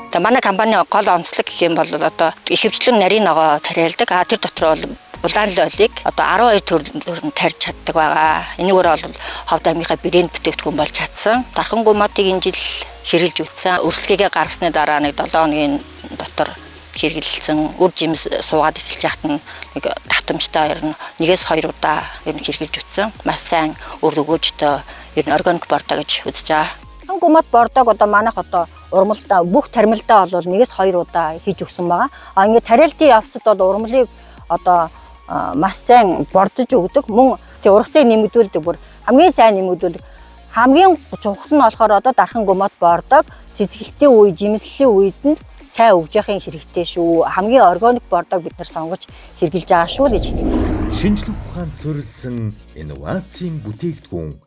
Одоо манай компани гол онцлог гэх юм бол одоо ихэвчлэн нарийн ногоо тариалдаг. А тэр дотор бол улаан лоолыг одоо 12 төрөл нь тарьж чаддаг байгаа. Энэгээр бол Ховд аймгийнхаа брэнд бүтээгдэхүүн болж чадсан. Дархангуй модыг энэ жил хэрэглэж үзсэн. Өрсөлгийгээ гаргасны дараа нэг 7 хоногийн дотор хэрэглэсэн. Үр жимс суугаад эхэлж яхад нь нэг давтамжтай ер нь 1-2 удаа ер нь хэрэглэж үзсэн. Маш сайн үр өгөөжтэй ер нь органик бордоо гэж үзэж байгаа. Дархангуй мод бордоог одоо манайх одоо урмалдаа бүх тармилдаа бол 1-2 удаа хийж өгсөн байгаа. А ингээд тариалтын явцад бол урмлыг одоо маш сайн бордож өгдөг. Мөн тий ургацыг нэмэгдүүлдэг, бүр хамгийн сайн нэмэгдүүлдэг. Хамгийн чухал нь болохоор одоо дархан гомод бордог цэцгэлтийн үе, жимслэлийн үед нь сайн өгж яхин хэрэгтэй шүү. Хамгийн органик бордог бид нар сонгож хэрэгжилж байгаа шүү гэж хэлье. Шинжлэх ухаанд суурилсан инновацийн бүтээгдэхүүн.